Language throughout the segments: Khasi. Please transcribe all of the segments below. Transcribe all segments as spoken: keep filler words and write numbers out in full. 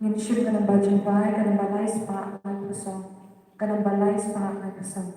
Ngin shim ka namba jingkwai, ka namba lai spah ngan phew song. Ka namba lai spah ngan phew song.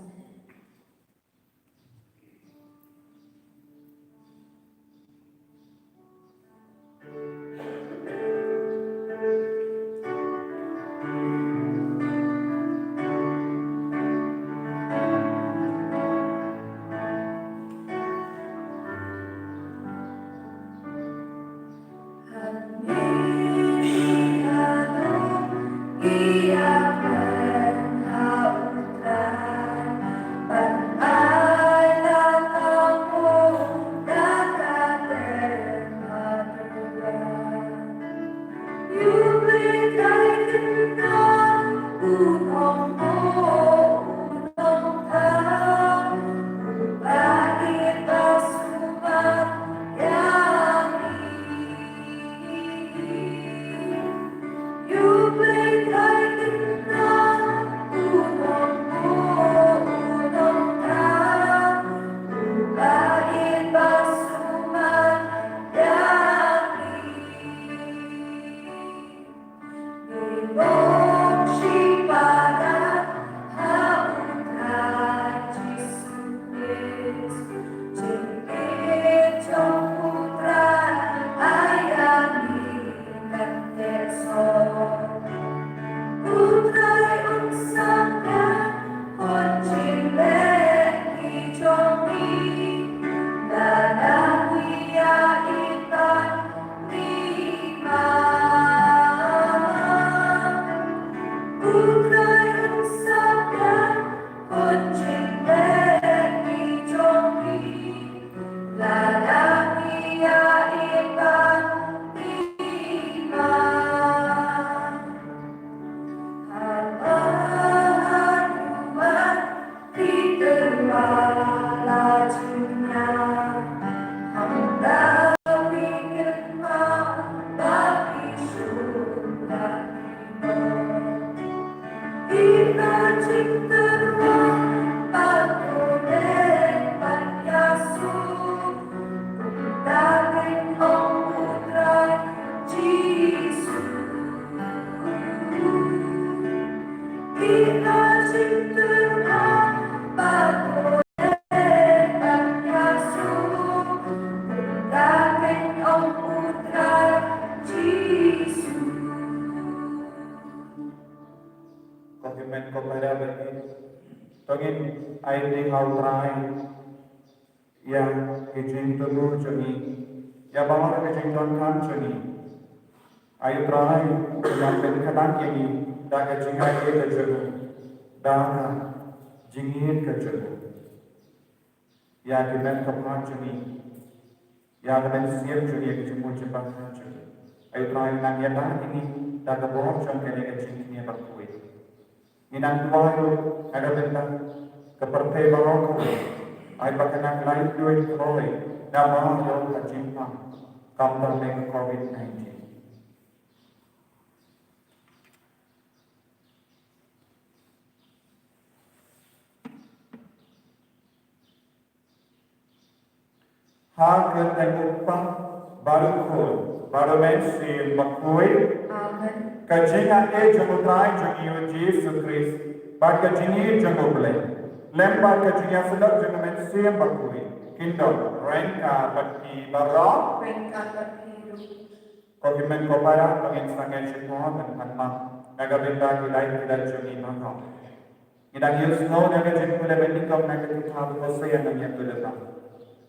Ko hynmen ko para bangeit, to ngin ai ïa U Trai ïa ki jingthmu jong ngi, ïa baroh ki jingdonkam jong ngi. Ai U Trai, ïa pynkylla ïa ngi da ka jingaiei ka jong U, da ka jingïeit ka jong U. Ïa ki met ki phad jong ngi, ïa ka mynsiem jong ngi, ïa ka jingmut jingpyrkhat jong ngi. Ai U Trai, nang ïada ïa ngi da ka bor jong kane ka jingkñia bakhuid. Ngi nang duwai ruh na ka bynta ka pyrthei baroh kawei, ai ba kan nang laitluid kloi namar ïa ka jingpang khamtam jong ka covid nineteen. Ha ka kyrteng U Kpa, bad U Khun, bad U Mynsiem Bakhuid. Amen. Ka jingaiei jong U Trai jong ngi U Jisu Khrist, bad ka jingïeit jong U Blei, lem bad ka jingïasyllok jong U Mynsiem Bakhuid, kin don ryngkat bad phi baroh. Ryngkat bad phi ruh. Ko hynmen ko para, to ngin sangeh shipor ban pan map na ka bynta ki lait ki lait jong ngi baroh. Ngi dang ïohsngew na ka jingpule ba nyngkong na ka kitab Hosea na ka bynta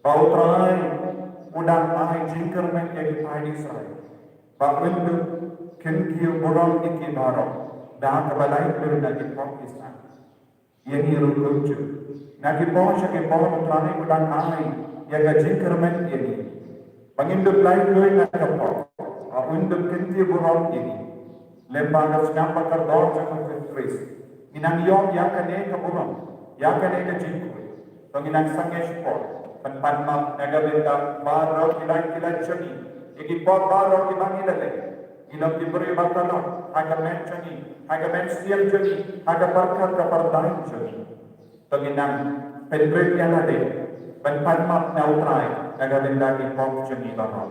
ba U Trai u dang ai jingkyrmen ïa ki paid Israel ba un dup kyntiew burom ïa ki baroh da kaba laitluid na ki pop ki sah. Ïa ngi ruh kumjuh, na ki por sha ki por U Trai u dang ai ïa ka jingkyrmen ïa ngi ba ngin dup laitluid na ka pop, ba un dup kyntiew burom ïa ngi. Lem bad ka sngap ba kordor jong U Khrist, ngi nang ïoh ïa kane ka burom, ïa kane ka jingkhuid. To ngin nang sangeh shipor ban pan map na ka bynta baroh ki lait ki lait jong ngi, ïa ki pop baroh kiba ngi la leh. Ngi long ki briew ba kordor ha ka met jong ngi, ha ka mynsiem jong ngi, ha ka pyrkhat ka pyrthei jong ngi. To ngin nang pynrit ïa lade ban pan map na U Trai na ka bynta ki pop jong ngi baroh.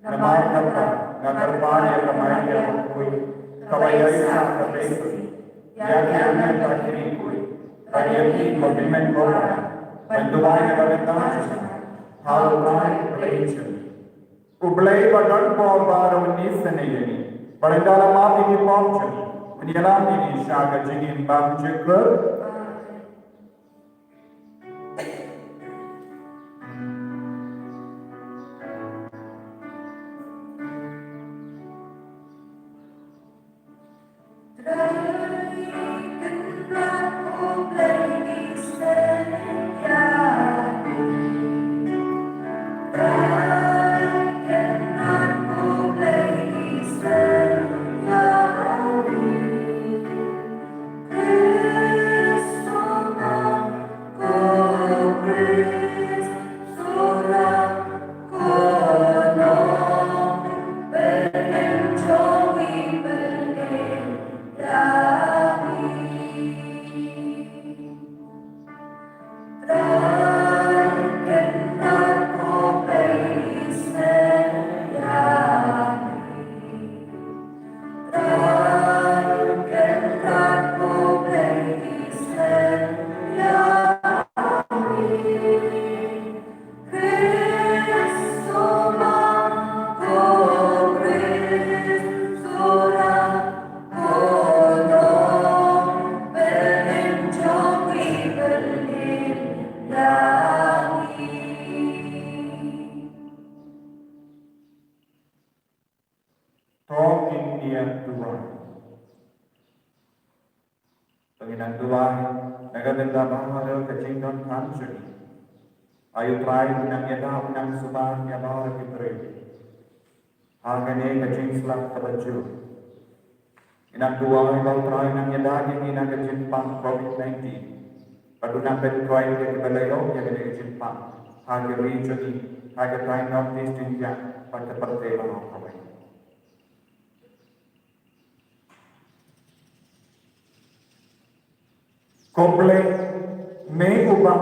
Namar kata nga kyrpad ïa ka Maria bakhuid kaba ïaisah ka Besri, ïa ki rmiang bad ki riewkhuid, bad ïa phi ko hynmen ko para, ban duwai na ka bynta jong nga ha U Trai U Blei jong ngi. U Blei ba don bor baroh un isynei ïa ngi bad un da la map ïa ki pop jong ngi, un ïalam ïa ngi sha ka jingim bymjukut. To ngin ïa duwai. To ngin ïa duwai na ka bynta baroh ka jingdonkam jong ngi. Ai U Trai, u nang ïada, u nang suba ïa baroh ki briew ha kane ka jingslap kaba jur. Ngi nang duwai ba U Trai un nang ïada ïa ngi na ka jingpang covid nineteen. Bad un nang pyntrei ïa kiba la ïoh ïa kane ka jingpang ha ka ri jong ngi, ha ka trai North East India bad ka pyrthei baroh kawei. Ko Blei, me uba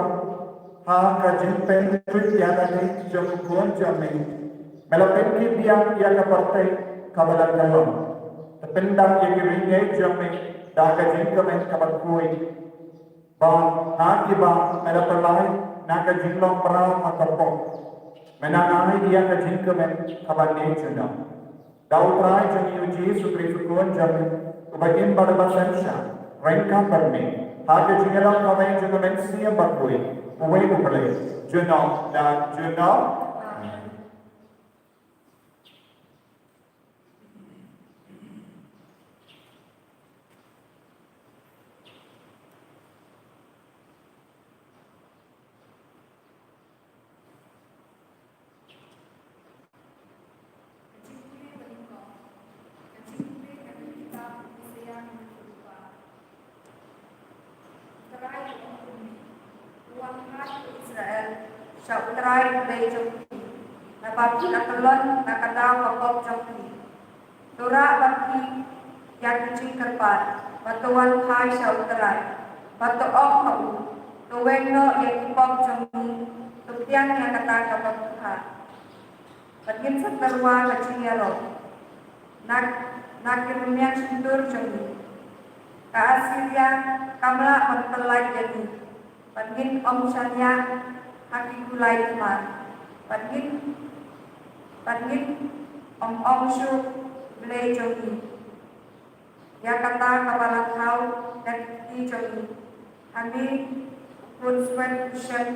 ha ka jingpynkhuid ïa ka lynti jong u Khun jong me, me la pynkit biang ïa ka pyrthei kaba la kyllon. Te pyndap ïa ki riewngeit jong me da ka jingkmen kaba khuid. Ba na kiba me la pynlait na ka jinglong mraw ha ka pop, me nang ai ïa ka jingkmen kaba neh junom. Da U Trai jong ngi U Jisu Khrist U Khun jong me, uba im bad uba synshar ryngkat bad me ha ka jingïaroh kaba ïaid jong ka Mynsiem Bakhuid, uwei U Blei, junom la junom. Amen. Trai u ong kumne, to wan phai ko Israel sha U Trai U Blei jong phi, naba phi la kyllon na ka daw ka pop jong phi. To rah bad phi ïa ki jingkyrpad, bad to wan phai sha U Trai, bad to ong ha u, to weng noh ïa ki pop jong ngi, to pdiang ïa kata kaba phi kha. Bad ngin sa tyrwa ka jingïaroh na, na ki rmiang shyntur jong ngi. Ka Assyria kam lah ban pyllait ïa ngi. Bad ngin ym shaniah ha ki kulai thymmai. Bad ngin, bad ngin ym ong shuh, Blei jong ngi, ïa kata kaba la thaw da ki kti jong ngi. Ha me, u khun swet u shem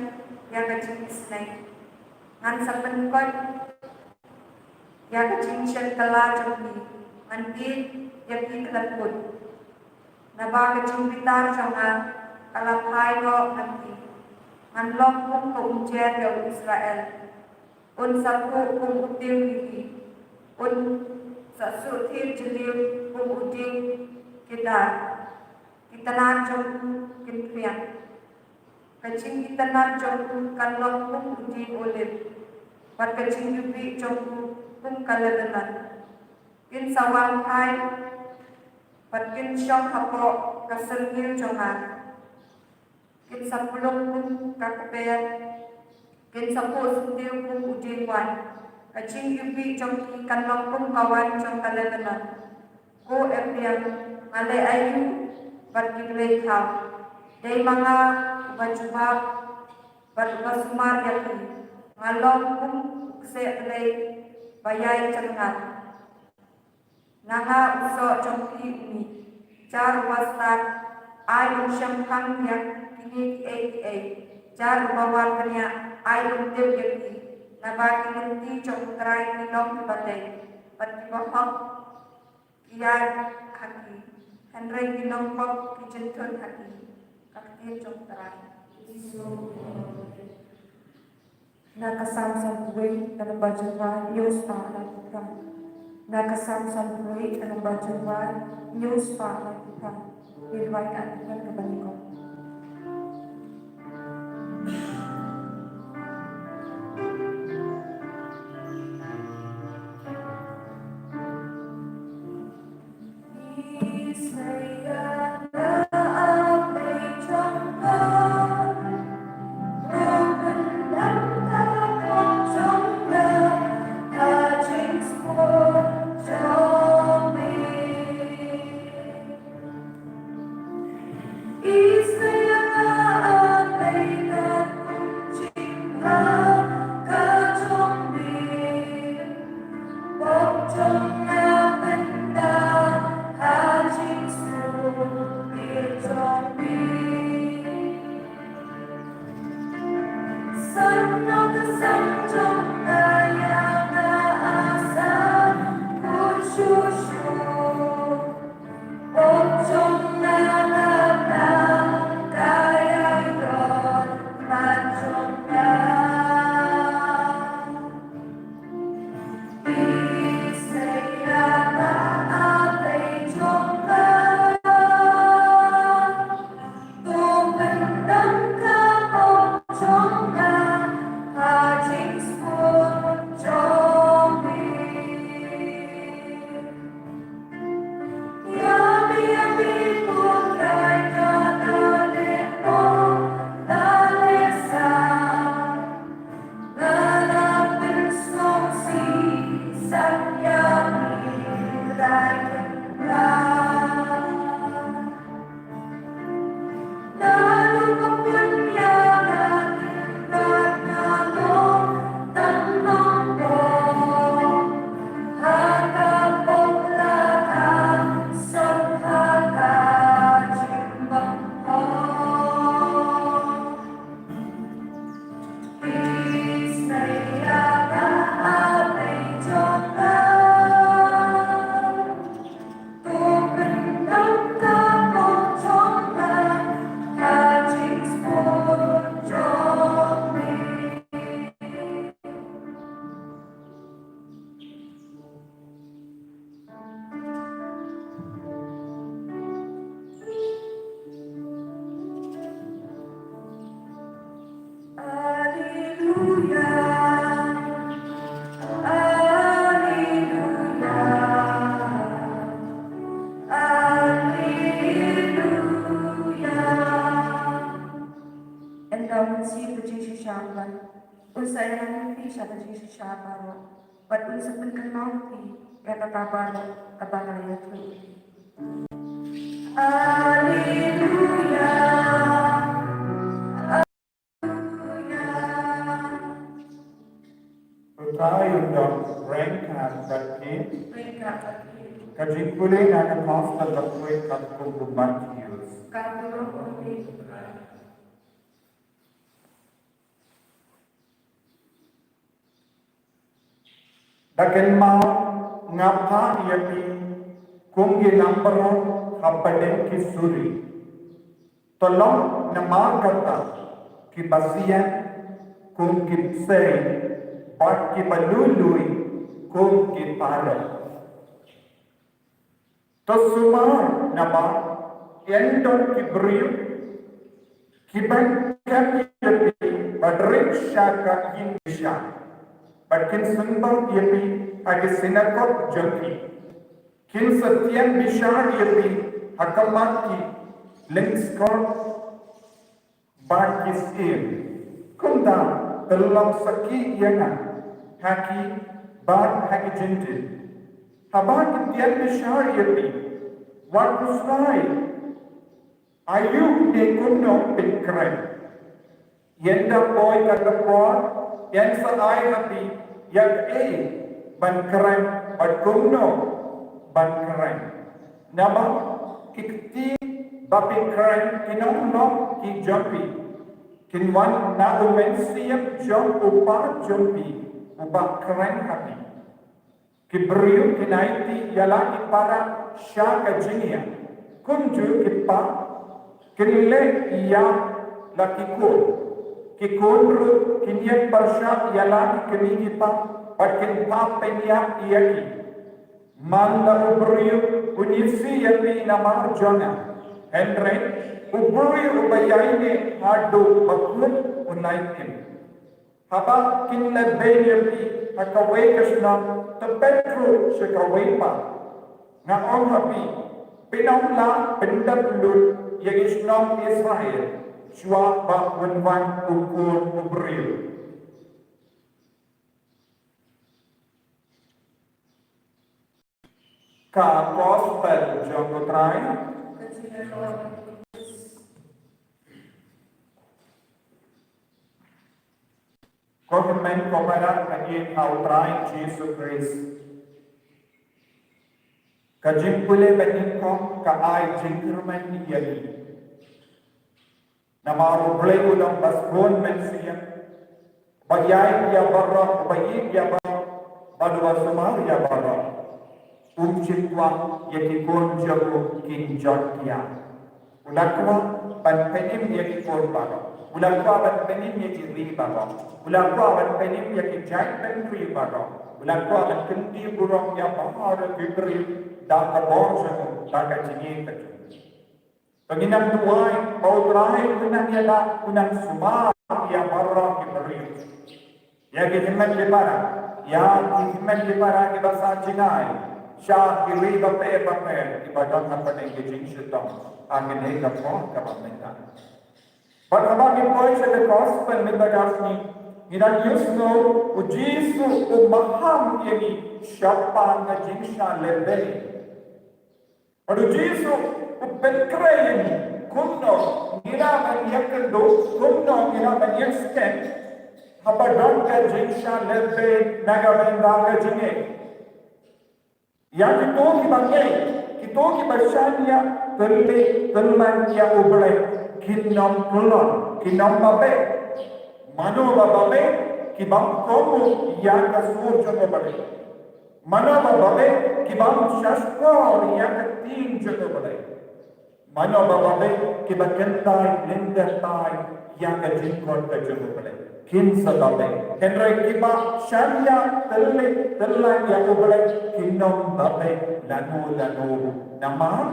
ïa ka jingisynei. Ngan sa pynkoit ïa ka jingshit kylla jong phi, ngan ïeit ïa phi khlem kut. Naba ka jingbitar jong nga ka la phai noh ha phi. Ngan long kum ka umjer ïa u Israel. Un sa phuh kum u tiew lihi, un sa suh thied jylliew kum u dieng kedar. Ki tnat jong u kin khriat. Ka jingitynnad jong u kan long kum u dieng olib, bad ka jingiwbih jong u kum ka Lebanon. Kin sa wan phai, bad kin shong hapoh ka syrngiew jong nga. Kin sa puluk kum ka kper, kin sa phuh syntiew kum u dieng waiñ. Ka jingiwbih jong ki kan long kum ka waiñ jong ka Lebanon. Ko Ephraim, nga leh aïu bad ki blei thaw? Dei ma nga uba jubab bad uba sumar ïa ki. Nga long kum u kseh blei ba ïai jynjar. Na nga u soh jong phi u mih. Jar uba stad, ai un shemphang ïa kine kiei kiei. Jar uba wad bniah, ai un tip ïa ki. Naba ki lynti jong U Trai ki long kiba dei, bad kiba hok ki ïaid ha ki. Hynrei ki nongpop ki jynthut ha ki. Ka ktien jong U Trai. Na ka Salm sanphew wei, ka namba jingwai, hynñiew spah laiphew phra. Na ka Salm sanphew wei, ka namba jingwai, hynñiew spah laiphew phra. Ngin wai ka ktien kaba nyngkong. Ynda u Mynsiem ka jingshisha u wan, un sa ïalam ïa phi sha ka jingshisha baroh, bad un sa pynkynmaw ïa phi ïa kata baroh kaba nga la ïathuh ïa phi. Alleluia. Utai u dong ryngkat bad phi. Ryngkat bad phi. Ka jingpule na ka Gospel ba pule katkum u Mathaios. Ka burom ïa u Trai. Da kynmaw nga phah ïa phi kum ki langbrot ha pdeng ki suri. To long namar kata ki basian kum ki bseiñ bad kiba lui lui kum ki para. To sumar namar yn don ki briew kiban kem ïa phi bad rit sha ka ïing bishar, bad kin sumar ïa phi ha ki synagog jong phi. Kin sa tieng bishar ïa phi ha khmat ki lyngskor bad ki syiem. Kumta, to long sakhi ïa nga ha ki bad ha ki Jentil. Haba ki tieng bishar ïa phi, wat khuslai aïu ne kumno phin kren. Ynda poi kata ka por, yn sa ai ha phi ïa kaei ban kren bad kumno ban kren. Namar ki ktien ba phi kren kin ym long ki jong phi. Kin wan na u Mynsiem jong u Kpa jong phi uba kren ha phi. Ki briew kin aiti ïa la ki para sha ka jingïap, kumjuh ki kpa kin leh ïa la ki khun. Ki khun ruh kin ïeng pyrshah ïa la ki kmie ki kpa bad kin phah pynïap ïa ki. Man la u briew un isih ïa phi namar jong nga, hynrei u briew uba ïaineh haduh ba kut un lait im. Haba kin leh beiñ ïa phi ha kawei ka shnong, to peit ruh sha kawei pat. Nga ong ha phi, phin ym lah pyndep lut ïa ki shnong Israel shuwa ba un wan u Khun u briew. Ka Gospel jong u Trai. Ko hynmen ko para ha ïing ha u Trai Jisu Khrist. Ka jingpule banyngkong ka ai jingkyrmen ïa ngi. Namar U Blei u long ba sbun mynsiem, ba ïaid ïa baroh, ba ïeit ïa baroh, bad uba sumar ïa baroh. Um shym kwah ïa ki khun jong u kin jot ïa. U la kwah ban pynim ïa ki khun baroh. U la kwah ban pynim ïa ki ri baroh. U la kwah ban pynim ïa ki jaitbynriew baroh. U la kwah ban kyntiew burom ïa baroh ki briew da ka bor jong u, da ka jingim ka jong u. Te ngin ym duwai ba U Trai un nang ïada, un nang sumar ïa baroh ki briew. Ïa ki hynmen ki para, ïa ki hynmen ki para kiba sah jngai sha ki ri bapher bapher kiba don hapdeng ki jingshitom ha kane ka por kaba mynta. Bad haba ngi poi sha ka Gospel mynta ka sngi, ngi dang ïohsngew U Jisu u maham ïa ngi shaphang ka jingshah lehbeiñ. Bad U Jisu u pynkhreh ïa ngi kumno ngi lah ban ïakynduh, kumno ngi lah ban ïakskhem haba don ka jingshah lehbeiñ na ka bynta ka jingngeit. Ïa kito kiba ngeit, kito kiba shaniah thylliej thylliej ïa U Blei, kin ym kyllon, kin ym babe. Mano ba babe? Ki bym kohnguh ïa ka sur jong U Blei. Mano ba babe? Ki bym shahshkor ïa ka ktien jong U Blei. Mano ba babe? Kiba kyntait lyndet tai ïa ka jingkhot ka jong U Blei. Kin sa babe. Hynrei kiba shaniah thylliej thylliej ïa U Blei kin ym babe lano lano ruh. Namar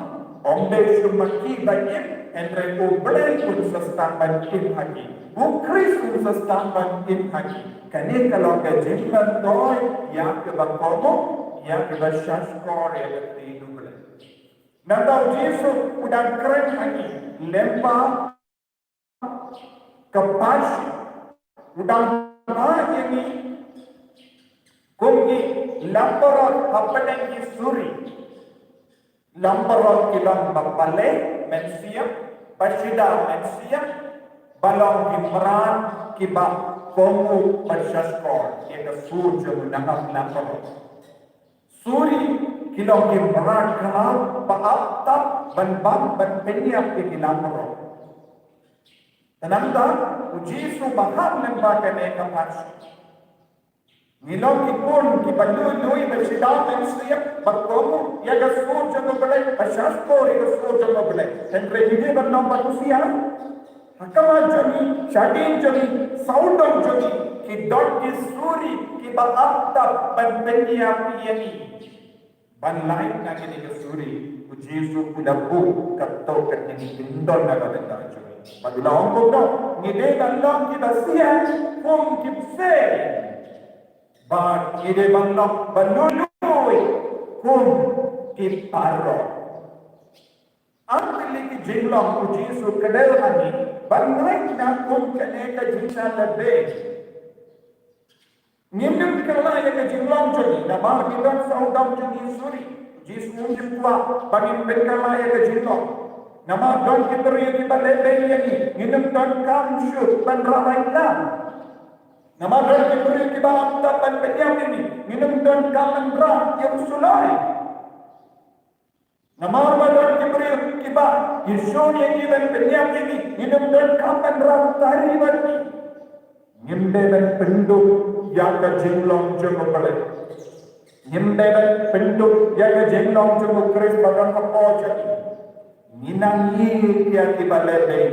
ym dei shuh ma ki ba im, hynrei U Blei un sa sdang ban im ha ki. U Khrist un sa sdang ban im ha ki. Kane ka long ka jingmyntoi ïa kiba kohnguh, ïa kiba shahshkor ïa ka ktien U Blei. Nangta U Jisu u dang kren ha ngi lyngba ka passion. U dang phah ïa ngi kum ki lampyrot hapdeng ki suri. Lampyrot ki long ba balei mynsiem, ba shida mynsiem, ba long ki mrad kiba kohnguh ba shahshkor ïa ka sur jong u nongap lampyrot. Suri ki long ki mrad khlaw ba ap tap ban bam ban pynïap ïa ki lampyrot. Te nangta U Jisu u maham lyngba kane ka passion. Ngi long ki khun kiba lui lui ba shida mynsiem, ba kohnguh ïa ka sur jong U Blei, ba shahshkor ïa ka sur jong U Blei. Hynrei ngi dei ban long ba husiar. Ha khmat jong ngi, shadien jong ngi, sawdong jong ngi, ki don ki suri kiba ap tap ban pynïap ïa ngi. Ban lait na kine ki suri, u Jisu u la buh katto katne ki kyndon na ka bynta jong ngi. Bad u la ong kumno, ngi dei ban long kiba sian kum ki bseiñ. Bad ngi dei ban long ba lui lui kum ki paralok. Ar tylli ki jinglong u Jisu u kdew ha ngi ban lait na kum kane ka jingshah lade. Ngim dei ban kylla ïa ka jinglong jong ngi namar ngi don sawdong jong ngi suri. U Jisu um kwah ba ngin pynkylla ïa ka jinglong. Namar don ki briew kiba leh beiñ ïa ngi, ngim dei ban donkam shuh ban rah ïa ngi. Namar don ki briew kiba ap tap ban pynïap ïa ngi, ngim dei ban donkam ban rah ïa u suloi. Namar ba don ki briew kiba ïashun ïa ngi ban pynïap ïa ngi, ngim dei ban donkam ban rah tari bad ngi. Ngim dei ban pynduh ïa ka jinglong jong u Blei. Ngim dei ban pynduh ïa ka jinglong jong u Khrist ba don hapoh jong ngi. Ngi nang ïeit ïa kiba leh beiñ.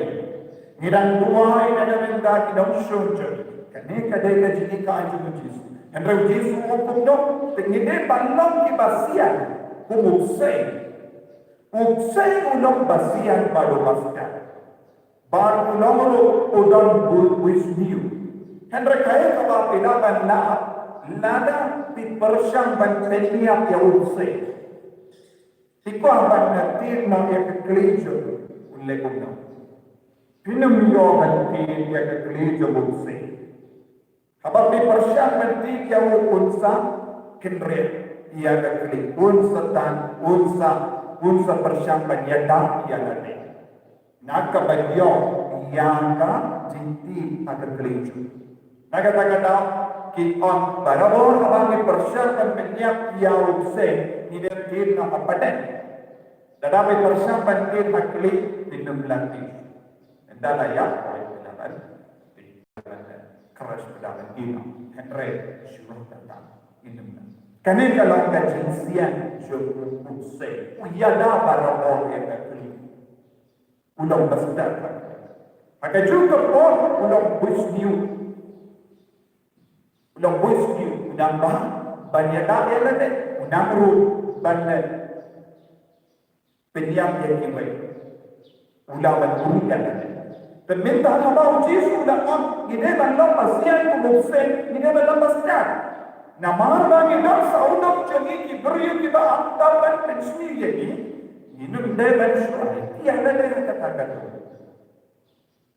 Ngi dang duwai na ka bynta ki nongshun jong ngi. Kane ka dei ka jinghikai jong u Jisu. Hynrei u Jisu u ong kumno, te ngi dei ban long kiba sian kum u bseiñ. U bseiñ u long ba sian bad u ba stad. Bad u long ruh u don buit buit sniew. Hynrei kaei kaba phi lah ban lap lada phi pyrshang ban pynïap ïa u bseiñ? Phi kwah ban ïa tied noh ïa ka kli jong u? Un leh kumno? Phim ïoh ban tied ïa ka kli jong u bseiñ. Haba phi pyrshang ban tied ïa u, un sa kynriah ïa ka kli, un sa tan, un sa, un sa pyrshang ban ïada ïa lade. Na kaba ïoh ïa ka jingtied ha ka kli jong u. Na kata ka daw ki ong barabor haba ngi pyrshang ban pynïap ïa u bseiñ, ngi dei ban tied noh ha pdeng. Lada phi pyrshang ban tied ha kli, phim lah tied. Ynda la ïap, phi lah ban tied. Khreh phi lah ban tied noh. Hynrei shuh kata, ngim lah. Kane ka long ka jingsian jong u bseiñ. U ïada barabor ïa ka kli. U long ba stad. Ha kajuh ka por u long buit sniew. U long buit sniew, u nang bha ban ïada ïa lade, u nang ruh ban leh pynïap ïa kiwei. U lah ban buh ïa lade. Te mynta haba u Jisu u la ong ngi dei ban long ba sian kum u bseiñ, ngi dei ban long ba stad. Namar ba ngi don sawdong jong ngi ki briew kiba ap tap ban pynsniew ïa ngi, ngim dei ban shu ai ïa lade ha kata ka daw.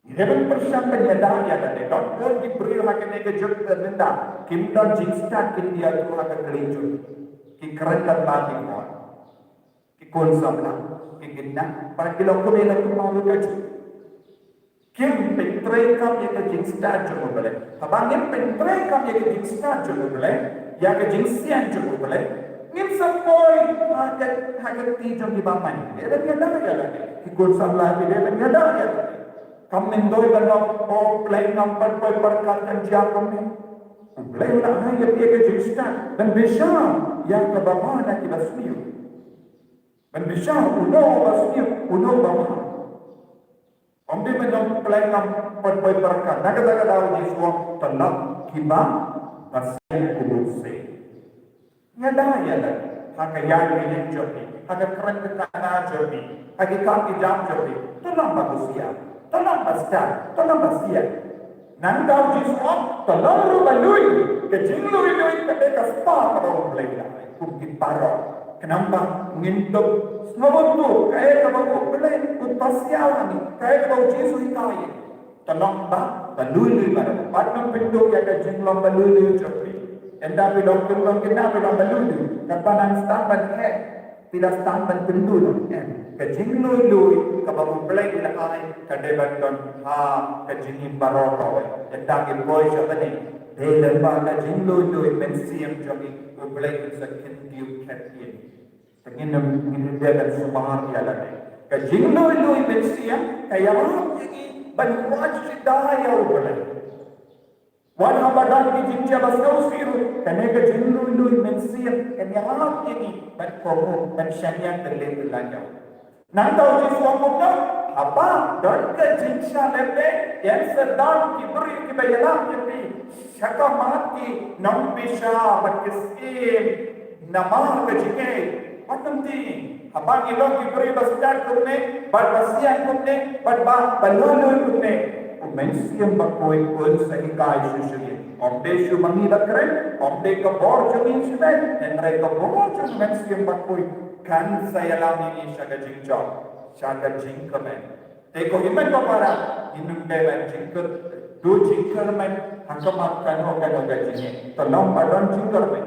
Ngi dei ban pyrshang ban ïada ïa lade. Don bun ki briew ha kane ka juk ka bynta kim don jingstad, kim ïathuh ha ka kli jong ki. Ki kren katba ki mon. Ki khun samla, ki khynnah, bad ki long kumne la kumne ka juk. Kim pyntreikam ïa ka jingstad jong u Blei. Haba ngim pyntreikam ïa ka jingstad jong u Blei, ïa ka jingsian jong u Blei, ngin sa poi ha ka, ha ka kti jong kiba man. Ki dei ban ïada ïa lade. Ki khun samla ki dei ban ïada ïa lade. Kam myndoi ban ong, o Blei, ngam pat poi pyrkhat kan jia kumne. U Blei u la ai ïa phi ka jingstad ban bishar ïa kaba bha na kiba sniew. Ban bishar uno uba sniew, uno uba bha. Ym dei ban ong, Blei, ngam pat poi pyrkhat. Na kata ka daw u Jisu u ong, to long kiba basian kum u bseiñ. Ïada ïa lade ha ka ïaid ka ïeng jong phi, ha ka kren ka kana jong phi, ha ki kam ki jam jong phi. To long ba husiar, to long ba stad, to long ba sian. Nangta u Jisu u ong, to long ruh ba lui. Ka jinglui lui ka dei ka spah kaba U Blei u la ai kum ki paralok. Khnang ba ngin ïoh sngewthuh kaei kaba U Blei u pasiaw ha ngi, kaei kaba u Jisu u hikai. To long ba, ba lui lui ba, bad ngam pynduh ïa ka jinglong ba lui lui jong phi. Ynda phi long khynnah, phi long ba lui lui. Katba nang sdang ban heh, phi la sdang ban pynduh noh, em. Ka jinglui lui kaba U Blei u la ai ka dei ban don ha ka jingim baroh kawei. Ynda ngi poi sha bneng, dei lyngba ka jinglui lui mynsiem jong ngi U Blei un sa kyntiew khet ïa ngi. Te ngin ym, ngin ym dei ban sumar ïa lade. Ka jinglui lui mynsiem ka ïarap ïa ngi ban wad shisha ïa U Blei. Wat haba don ki jingjia ba sngewsih ruh, kane ka jinglui lui mynsiem kan ïarap ïa ngi ban kohnguh, ban shaniah, ban leh, ban lait ïa U Blei. Nangta u Jisu u ong kumno? Haba don ka jingshah lehbeiñ, yn sa don ki briew kiba ïalam ïa phi sha khmat ki nongbishar bad ki syiem namar ka jingngeit. Wat nym tieng, haba ngi long ki briew ba stad kumne, bad ba sian kumne, bad ba, ba lulun kumne, U Mynsiem Bakhuid un sa hikai shuh shuh ïa ngi. Ym dei shuh ma ngi ba kren, ym dei ka bor jong ngi shimet, hynrei ka bor jong U Mynsiem Bakhuid kan sa ïalam ïa ngi sha ka jingjop, sha ka jingkmen. Te ko hynmen ko para, ngin ym dei ban jingkyrmen, duh jingkyrmen ha khmat kano kano ka jingeh. To long ba don jingkyrmen.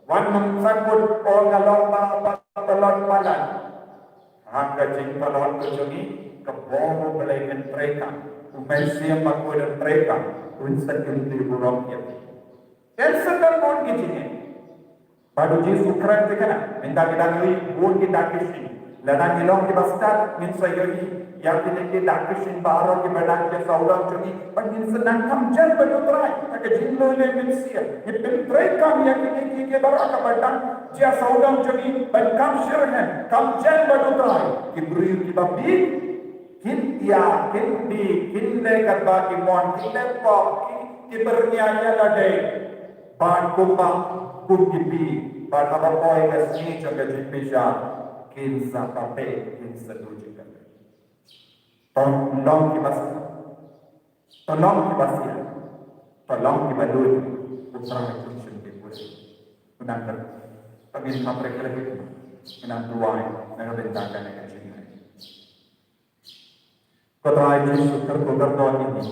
Wat nym sangkut, o nga long ba, ba, ba long palat. Ha ka jingpalot ka jong ngi, ka bor U Blei kan treikam, U Mynsiem Bakhuid un treikam, un sa kyntiew burom ïa phi. Kan sa don bun ki jingeh. Bad u Jisu u kren te kane, mynta ki dang ri bun ki dak ki shin. Lada ngi long kiba stad, ngin sa ïohi ïa kine ki dak ki shin baroh kiba dang jia sawdong jong ngi, bad ngin sa nang kham jan bad U Trai ha ka jinglong mynsiem. Ngi pyntreikam ïa kine ki, ki baroh kiba dang jia sawdong jong ngi, bad kham shyrkhei, kham jan bad U Trai. Ki briew kiba bieit kin ïa, kin bieit, kin leh katba ki mon, kin leh pop, kin, kin byrngia ïa lade. Bad kumba, kum ki bieit, bad haba poi ka sngi jong ka jingbishar, kin sa pynbeit, kin sa duh jingkyrmen. To long kiba stad, to long kiba sian, to long kiba lulun, U Trai un shim phi pule. U nang kyrpad, to ngin pyntrei kyrpad, u nang duwai na ka bynta kane ka jingngeit. Ko Trai Jisu, kyrkhu kyrdor ïa ngi.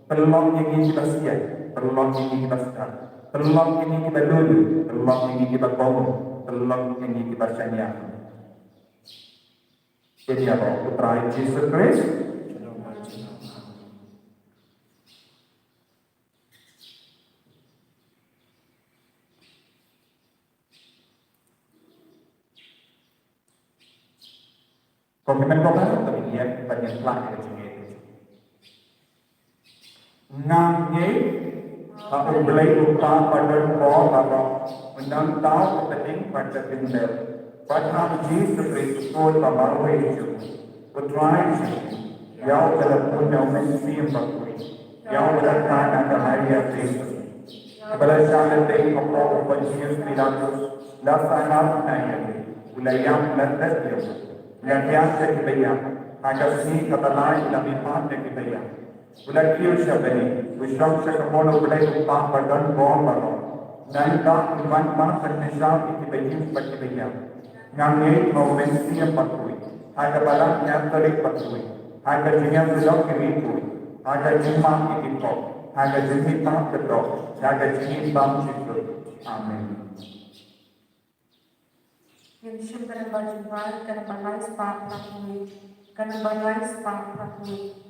Pynlong ïa ngi kiba sian, pynlong ïa ngi kiba stad, pynlong ïa ngi kiba lulun, pynlong ïa ngi kiba kohnguh, pynlong ïa ngi kiba shaniah. Ïa ngi ïa U Trai Jisu Khrist. Ko hynmen ko para, to ngin ïa pynïaid ïa ka jingngeit. Nga ngeit ha U Blei U Kpa ba don bor baroh, u nongthaw ka pdeng bad ka khyndew, bad ha U Jisu Khrist u Khun ba marwei jong U Trai jong ngi, ïa uba la pun da U Mynsiem Bakhuid, ïa uba la kha na ka Maria Theisotti, uba la shah lynti hapoh u Pontius Pilatus, la sahnarphna ïa u, u la ïap, la tet ïa u, u la thiah sha kiba ïap, ha ka sngi kaba lai u la mihpat na kiba ïap. U la kiew sha bneng, u shong sha kmon U Blei U Kpa ba don bor baroh. Nangta un wan map ban pynshai ïa kiba ïeit bad kiba ïap. Nga ngeit ha U Mynsiem Bakhuid, ha ka Balang Katholik bakhuid, ha ka jingïasyllok ki riewkhuid, ha ka jingmap ïa ki pop, ha ka jingmihpat ka doh, ha ka jingim bymjukut. Amen. Ngin shim ka nombar jingwan, ka nombar lai spah phra hynriew, ka nombar lai spah phra hynriew.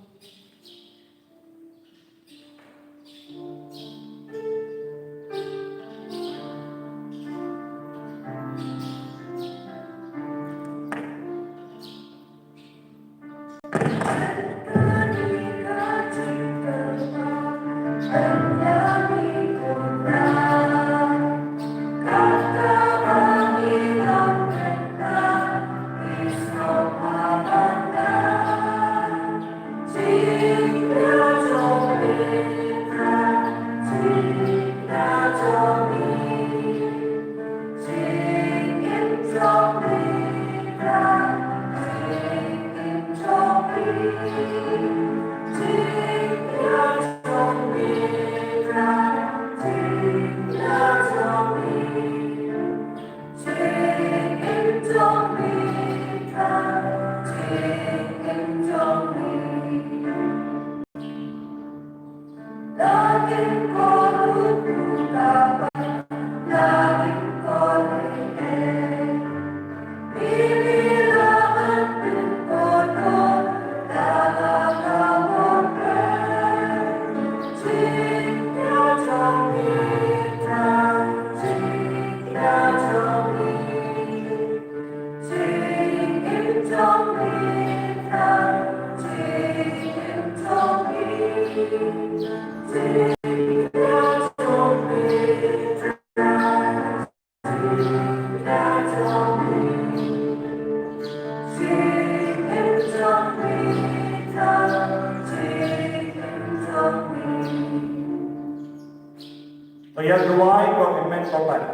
To ïa duwai ko hynmen ko para,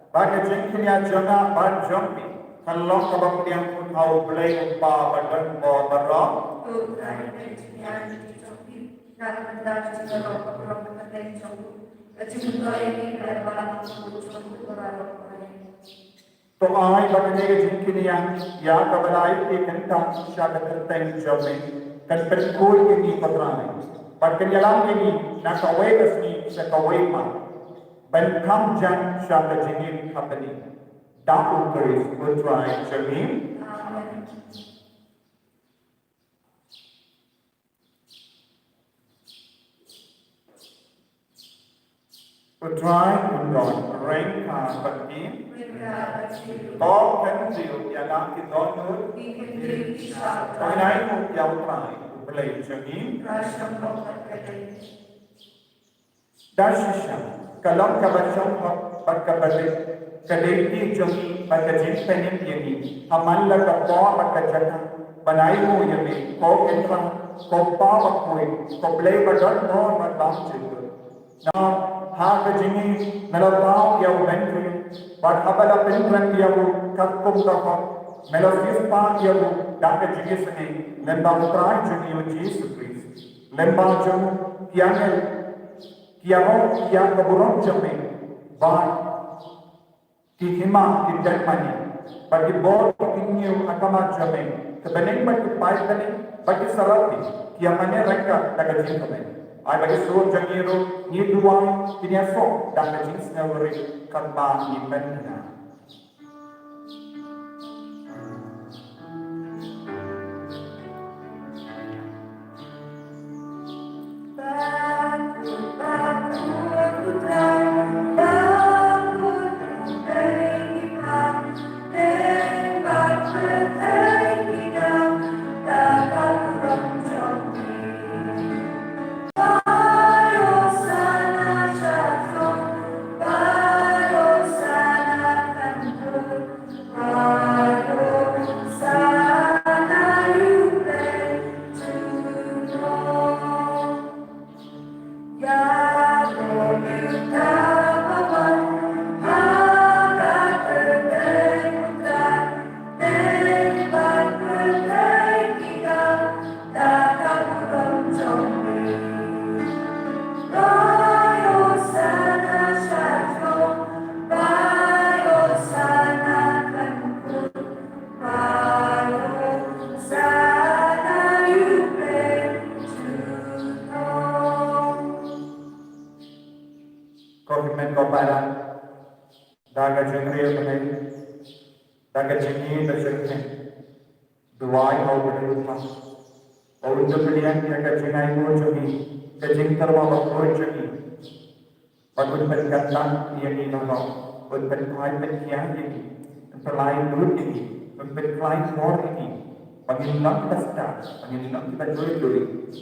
ba ka jingkñia jong nga bad jong phi kan long kaba pdiang put ha U Blei U Kpa badonbor baroh. To ai ba kane ka jingkñia ïa kaba la ai kyntang sha ka kyrteng jong me kan pynkhuid ïa ngi ko Trai, bad kan ïalam ïa ngi na kawei ka sngi sha kawei pat, ban kham jan sha ka jingim hapdeng. Da U Khrist U Trai jong ngi. Amen. U Trai un don ryngkat bad phi. Ko Khyndiat ïa ngi ki dohnud. Ko nai mu ïa U Trai U Blei jong ngi. Da shisha ka long kaba shong hok bad kaba rit ka lynti jong ngi bad ka jingpynim ïa ngi ha man la ka por bad ka jaka, ban ai mu ïa me ko Kynrad, ko Pa bakhuid, ko Blei badonbor bad bymjukut. Na ha ka jingim me la thaw ïa u Mary, bad haba la pynrem ïa u katkum ka hok, me la siewspah ïa u da ka jingisynei lyngba U Trai jong ngi U Jisu Khrist. Lyngba jong ki angel ki ïaroh ïa ka burom jong me, bad ki hima ki dep mane bad ki bor ki kynñiew ha khmat jong me, ki bneng bad ki paidbneng bad ki seraphi ki ïa mane ryngkat da ka jingkmen. Ai ba ki sur jong ngi ruh ngi duwai kin ïasoh da ka jingsngewrit katba ngi pynbna. Ko hynmen ko para, da ka jingriewblei, da ka jingïeit da jingkmen, duwai ha U Blei U Kpa ba un da pdiang ïa ka jingainguh jong ngi, ka jingtyrwa bakhuid jong ngi, bad un pynkyntait ïa ngi baroh, un pynkoit pynkhiah ïa ngi, un pynlait lut ïa ngi, un pynkhlaiñ por ïa ngi, ba ngin long kiba stad, ba ngin long kiba duh duh,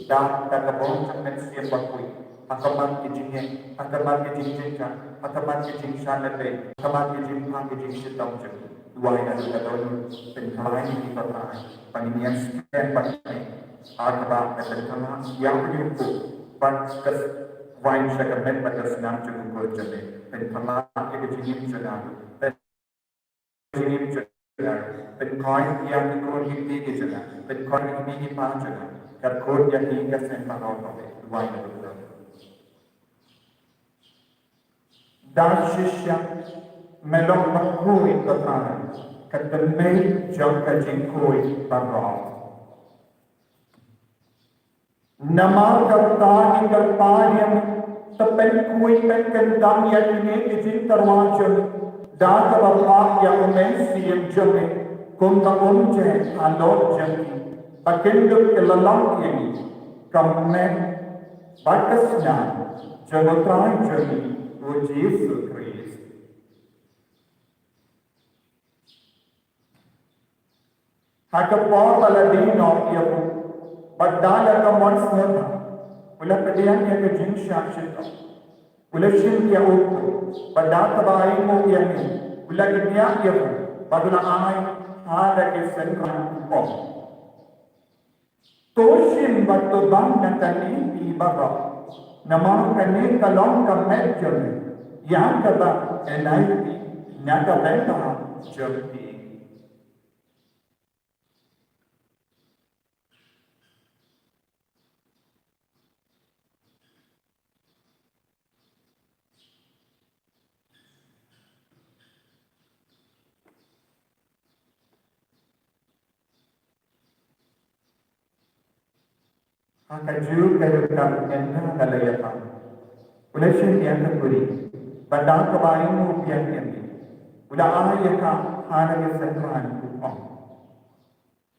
da da ka bor jong U Mynsiem Bakhuid, ha khmat ki jingeh, ha khmat ki jingjynjar, ha khmat ki jingshah lade, ha khmat ki jingpang ki jingshitom jong ngi. Duwai na ka dohnud, pynkhlaiñ ïa ngi ko Trai, ba ngin ïeng skhem bad me ha kaba ka pynkhlaiñ ïa u Blei u bad ka waiñ sha ka met bad ka snam jong u Khun jong me. Pynkhlaiñ ïa ka jingim jong nga, jingim jong nga, pynkhlaiñ ïa ki khun ki kti ki jong nga, pynkhlaiñ ïa ki kmie ki kpa jong nga, ka khun ïa ki ka seng baroh kawei. Duwai na ka dohnud. Da shisha me long bakhuid ko Trai, ka tynmei jong ka jingkhuid baroh. Namar kata ngi kyrpad ïa me, to pynkhuid pynkyndang ïa kine ki jingtyrwa jong ngi da kaba phah ïa U Mynsiem jong me kum ka umjaiñ halor jong ngi, ba kin dup ki la long ïa ngi ka met bad ka snam jong U Trai jong ngi U Jisu Khrist. Ha ka por ba la die noh ïa u, bad da la ka mon sngewthuh, u la pdiang ïa ka jingshah shitom, u la shim ïa u kpu, bad da kaba ainguh ïa ngi, u la kñia ïa u, bad u la ai ha la ki synran, u ong: To shim bad to bam na kane phi baroh, namar kane ka long ka met jong ngi. ïa kaba NIV na ka bynta jong phi. Ha kajuh ka rukom Hana ka la ïa pang. U la shim ïa ka kuri bad da kaba ïa u biang ïa me, u la ai ïa ka ha ka synran, u ong: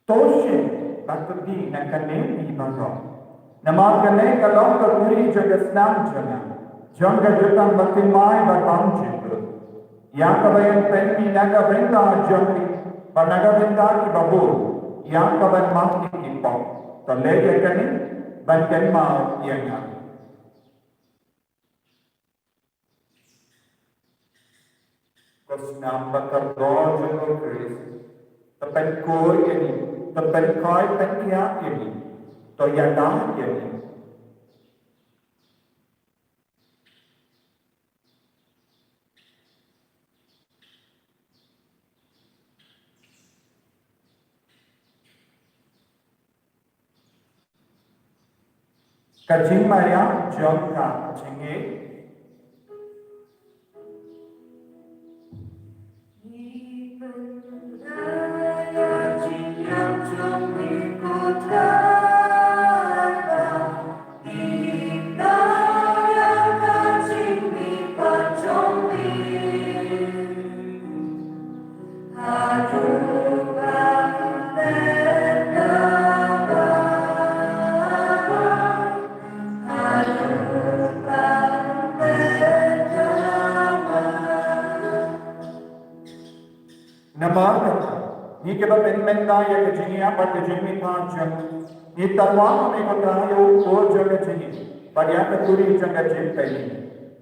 To shim bad to die na kane phi baroh, namar kane ka long ka kuri jong ka snam jong nga, jong ka jutang bathymmai bad bymjukut, ïa kaba yn pynmih na ka bynta jong phi bad na ka bynta kiba bun, ïa kaban map ïa ki pop. To leh ïa kane ban kynmaw ïa nga. Ko snam ba kordor jong u Khrist, to pynkhuid ïa ngi, to pynkhuid pynkhiah ïa ngi, to ïada ïa ngi. Ka jingmareh jong ka jingïeit. Namar kata, ngi kiba pynmynta ïa ka jingïap bad ka jingmihpat jong ngi, ngi tyrwa ha me ko Trai, ïa u kol jong ka jingïeit bad ïa ka kuri jong ka jingpynim.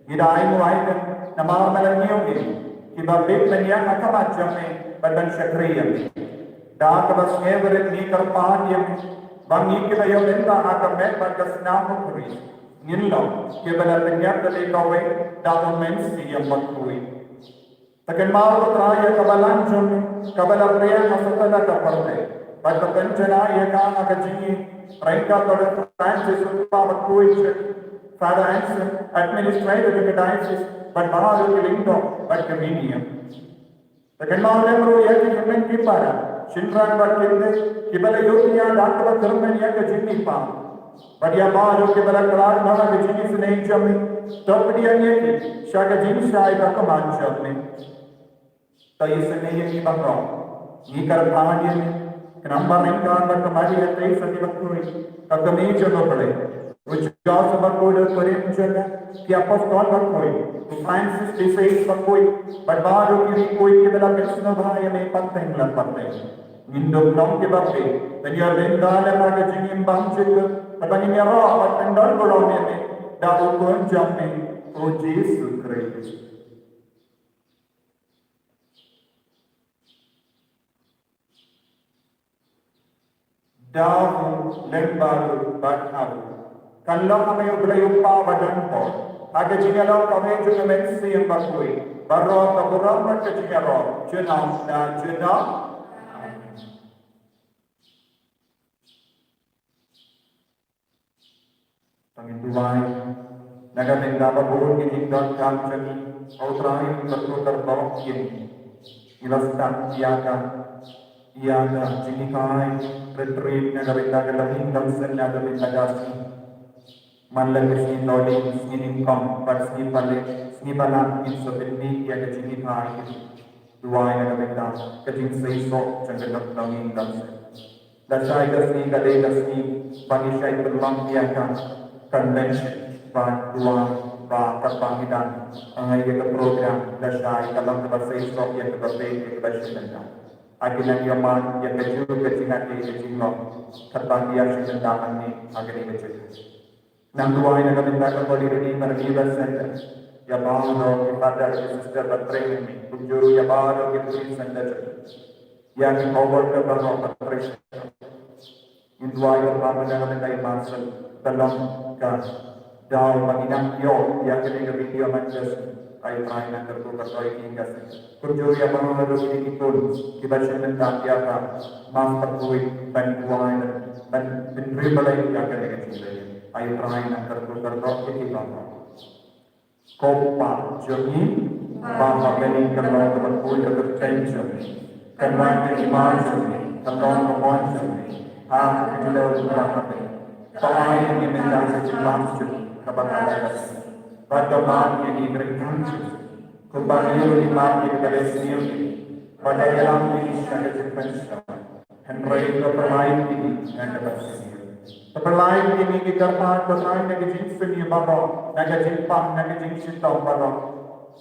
Ngi da ainguh ailad namar me la ñiew ngi kiba bit ban ïaid ha khmat jong me bad ban shakri ïa me. Da kaba sngewrit ngi kyrpad ïa me ba ngi kiba ïoh bynta ha ka met bad ka snam u Khrist ngin long kiba la pynïap da kawei da u Mynsiem Bakhuid. To kynmaw ko Trai ïa ka balang jong me kaba la pdiang ha satlak ka pyrthei bad to pynjanai ïa ka ha ka jingïeit, ryngkat u Reverend Francis, u kpa bakhuid, Father Anson, administrator jong ka diocese, bad baroh ki lyngdoh bad ki mihniam. To kynmaw lem ruh ïa ki hynmen ki para, shynrang bad kynthei kiba la ïoh ïa da kaba kyrmen ïa ka jingmihpat. Bad ïa baroh kiba la khlad noh ha ka jingisynei jong me, to pdiang ïa ki sha ka jingshai bakhuid jong me. To isynei ïa ki baroh. Ngi kyrpad ïa me, khnang ba ryngkat bad ka Maria Theisotti bakhuid, ka kmie jong U Blei, u Joseph bakhuid, u kurim jong nga, ki apostol bakhuid, u Francis de Sales bakhuid, bad baroh ki riewkhuid kiba la pynsngewbha ïa me pateng la pateng. Ngin dup long kiba peit ban ïoh bynta lem ha ka jingim bymjukut, bad ban ïaroh bad pyndonkam ïa me da u Khun jong me, u Jisu Khrist. Da u lem baroh bad ha u, kan long ha me U Blei U Kpa badonbor, ha ka jingïalong kawei jong U Mynsiem Bakhuid, baroh ka burom bad ka jingïaroh junom da junom. Amen. To ngin duwai. Na ka bynta ba bun ki jingdonkam jong ngi, ko Trai, to kyrkhu kyrdoh ïa ngi. Ngi la stad ïa ka, ïa ka jinghikai retreat na ka bynta ka longïing longsem na ka bynta ka sngi. Man la ka sngi Dohling, sngi Nyngkong bad sngi Pale, sngi Balang, ngin sa pynmih ïa ka jinghikai. Duwai na ka bynta ka jingseisoh jong ka longïing longsem. Lashai ka sngi ka dei ka sngi ba ngi shait pynlong ïa ka convention, bad duwai ba katba ngi dang ai ïa ka program, lashai ka long kaba seisoh ïa kaba peit, ïa kaba shim bynta. Ha kine ki ïoh mad ïa kajuh ka jingïadei ka jinglong katba ngi ïa shim bynta hangne ha kane ka jingïadei. Nang duwai na ka bynta ka Holy Redeemer Medical Center, ïa baroh ki father, ki sister ba trei hangne, kumjuh ruh ïa baroh ki priest and clergy, ïa ki co-worker baroh ba trei. Ngin duwai kyrpad na ka bynta i Marcel, ka long ka Daw ba ngi dang ïoh ïa kane ka video message, ai Trai nang kyrkhu kyrdoh ïa ki, kumjuh ïa baroh ruh kine ki khun kiba shim bynta ïa ka Mass Baraboi ban duwai, ban pynrem bad ïa kane ka jingduwai. Ai Trai nang kyrkhu kyrdoh ïa ki baroh. Ko Pa jong ngi ba ha bneng, kan long kaba khuid ka kyrteng jong me. Kan wan ka hima jong me, kan long ka mon jong me ha ka jylla jong ngi. Pynlait ïa ngi mynta ka jingpang jong ngi kaba ha ka sngi. Bad to map ïa ngi ki kyrteng jong ngi, kumba ngi ruh ngi map ïa kita kiba sniew ïa ngi. Bad to ïalam ïa ngi sha ka jingpynshoi, hynrei to pynlait ïa ngi na kaba sniew. To pynlait ïa ngi, ki kyrpad, to pynlait na ka jingsniew baroh, na ka jingpang, na ka jingshitom baroh.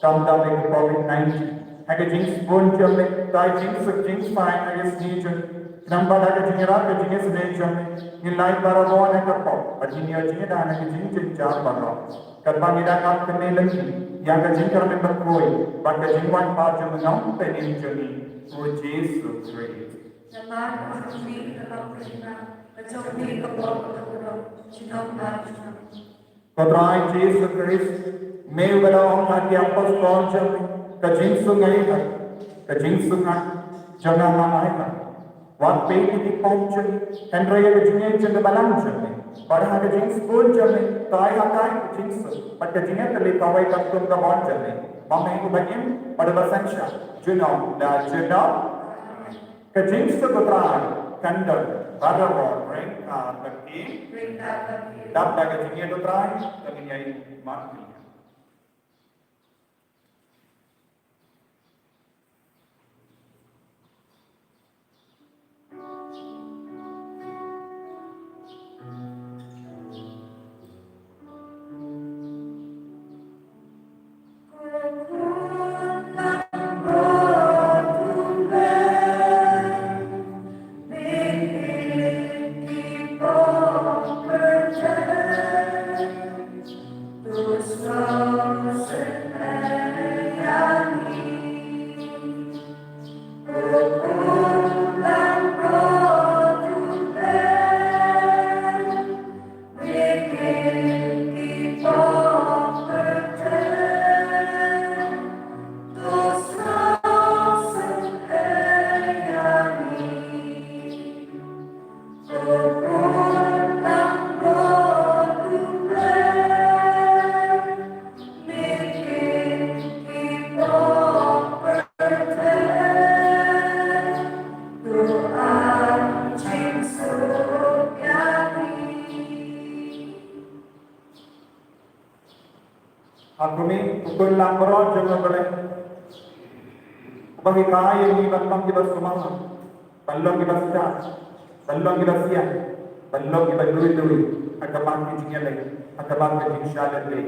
Kumta ïa ka covid nineteen, ha ka jingsbun jong me, to ai jingsuk jingsaiñ ha ka sngi jong ngi. Namar ha ka jingïarap, ka jingisynei jong me, ngin lait baroh na ka pop, bad ngin ïoh jingïada na ka jingjynjar baroh. Katba ngi dang ap kane lynti ïa ka jingkyrmen bakhuid bad ka jingwan pat jong U Nongpynim jong ngi, U Jisu Khrist. Namar U jong me ka long ka hima, ka jong me ka pop, ka jong me ka pop, junom la junom. Ko Trai Jisu Khrist, me uba la ong ha ki apostol jong me, ka jingsuk nga ai ha, ka jingsuk nga jong nga nga ai ha. Wat peit ïa ki pop jong ngi, hynrei ïa ka jingngeit jong ka balang jong me. Bad ha ka jingsbun jong me, to ai ha ka ka jingsuk bad ka jingïatylli kawei katkum ka mon jong me, ba me uba im bad uba synshar junom la junom. Ka jingsuk U Trai kan don baroh ryngkat bad phi. Ryngkat bad phi. Dap da ka jingïeit U Trai, to ngin ïa ïeng markhmat. Ha kmie, u khun langbrot jong U Blei, uba hikai ïa ngi ban long kiba sumar, ban long kiba stad, ban long kiba sian, ban long kiba lui lui ha ka mat ka jingïaleh, ha ka mat ka jingshah lynti.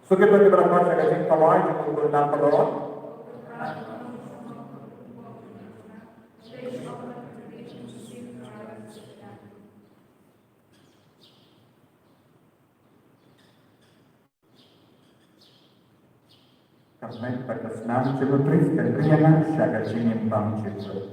Sngewbha kiba la khot sha ka jingkawei jong u khun langbrot. Ka met bad ka snam jong U Khrist kan ri ïa nga sha ka jingim bymjukut.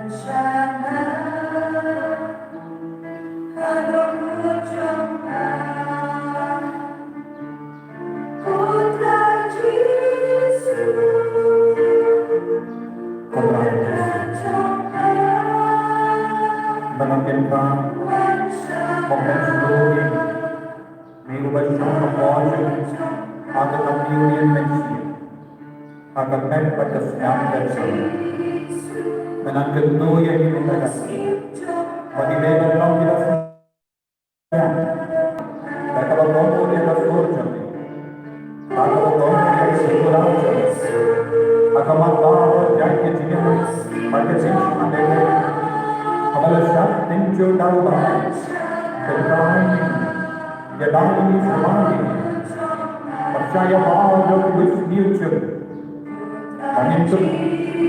Ba nang kin pang, ba nang kin pang, me uba shong ha ka por jong ngi, ha ka kam ïa u Mynsiem, ha ka met bad ka sniang ka jong ngi. Me nang kyntu ïa ngi mynta ka sngi, ba ngin dei ban long kiba sniang, da kaba kohnguh ïa ka sur jong ngi, da kaba kohnguh ïa ka jingkular jong ngi, ha ka mat baroh jong ki jingim bad ka jingshah lehkai, haba la shah tynjuh da u Blei. Pynkylla ïa ngi, ïada ïa ngi, sumar ïa ngi. Pyrshah ïa baroh ki isniew jong ngi, ba ngin suk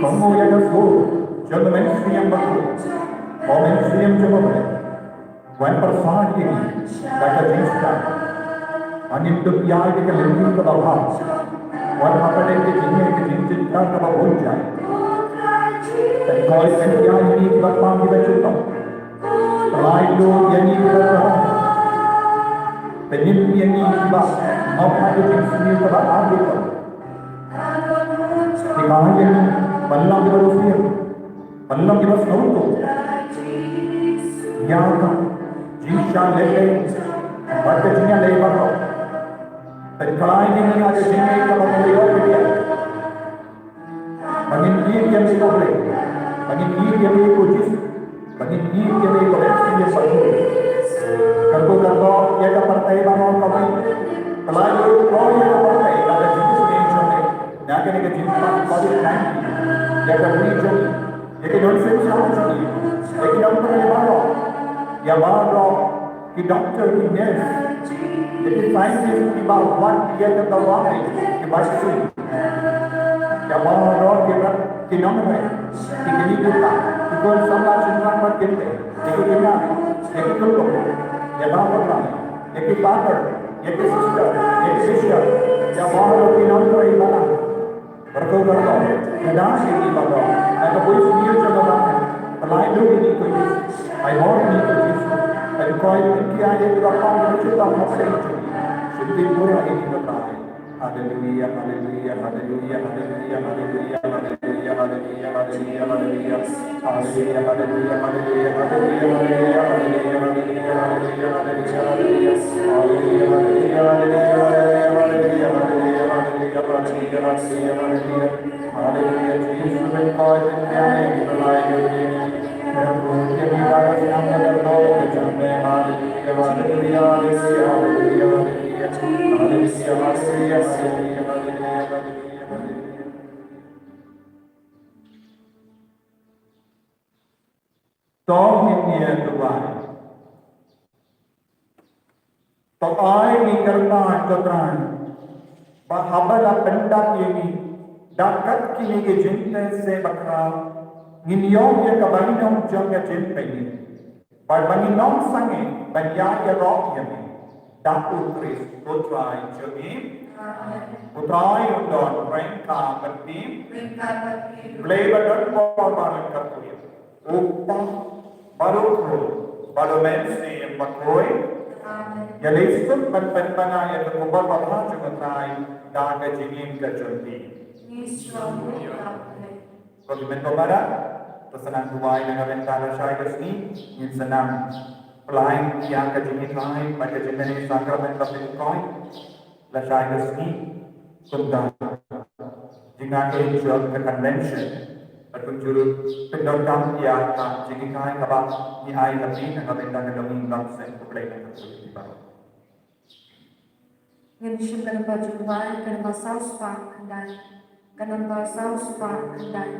kohnguh ïa ka sur jong u Mynsiem Bakhuid, u Mynsiem jong u Blei. Wan pyrshah ïa ngi da ka jingstad, ba ngin dup ïa ka lynti kaba bha, wan hapdeng ka jingeh ka jingjynjar kaba bun jait. Pynkoit pynkhia ïa ngi kiba pang kiba sngewthuh. Pynlait lut ïa ngi kiba kordor. Pynïap ïa ngi kiba ngop ha ka jingsniew kaba ar bun. Pynlait ïa ngi ban long kiba riewsngewsih, ban long kiba sngewthuh ïa ka jingshah lehkai bad ka jingïaleh baroh. Pynkylla ïa ngi ha ka jingïeit kaba ïoh ïa ngi. Ba ngin ïeit ïa me ko Blei, ba ngin ïeit ïa me ko Jisu, ba ngin ïeit ïa me ko Mynsiem Bakhuid. Kyrkhu kyrdoh ïa ka pyrthei baroh kaba pynlait lut ïa ka pyrthei da ka jingsniew jong me na kane ka jingpang Covid nineteen. Ïa ka ri jong ngi, ïa ki nongshim shnong jong ngi, ïa ki nongtrei baroh, ïa baroh ki doctor, ki nurse, ïa ki scientist kiba wad ïa ka dawai, ki vaccine. Ïa baroh ki nongtrei, ki kmie ki kpa, ki khun samla shynrang bad kynthei, ïa ki kñia, ïa ki khyllung, ïa baroh, ïa ki pastor, ïa ki sister, ïa ki bishop, ïa baroh ki nongtrei balang. Kyrkhu kyrdoh, ïada ïa ngi baroh, na ka bun sniew jong ka bangeit, pynlait lut ïa ngi ko Jisu, ai bor ïa ngi ko Jisu, pynkoit pynkhia ïa ngi kiba pang kiba sngewthuh hapdeng jong ngi, shim tip pura ïa ngi ko Trai. Haleluia, haleluia, haleluia, haleluia. Haleluya, Jisu, pynkoit pynkhia ïa ngi, pynlait lut ïa ngi. Pynrung ïa ngi da ka sniang ka kyrdoh ka jong me. Haleluya, haleluya, haleluya, haleluya. Haleluya, haleluya, haleluya, haleluya, haleluya. To ngin ïa duwai. To ai ngi kyrpad ko Trai, ba haba la pyndap ïa ngi da kat kine ki jingtest bakhraw, ngin ïoh ïa ka bainong jong ka jingpynim, bad ba ngin ym sangeh ban ïa ïaroh ïa me. Da U Khrist U Trai jong ngi. Amen. U Trai un don ryngkat bad phi. Ryngkat bad phi. Blei ba don bor baroh kyrkhu ïa U Kpa bad U Khun bad U Mynsiem Bakhuid. Amen. Ïa leit suk ban pynpaw ïa ka khubor babha jong U Trai da ka jingim ka jong phi. Ngi sngewbha. Ko hynmen ko para, to sa nang duwai na ka bynta lashai ka sngi, ngin sa nang pynlait ïa ka jinghikai bad ka jingmane sakramen ka pynkoit lashai ka sngi, kumta jingïakhun jong ka convention, bad kumjuh pyndonkam ïa ka jinghikai kaba ngi ai ha phi na ka bynta ka dong ïing dong sem. Ko Blei un kyrkhu ïa phi baroh. Ngin shim ka namba jingduwai, ka namba saw spah khyndai. Ka namba saw spah khyndai.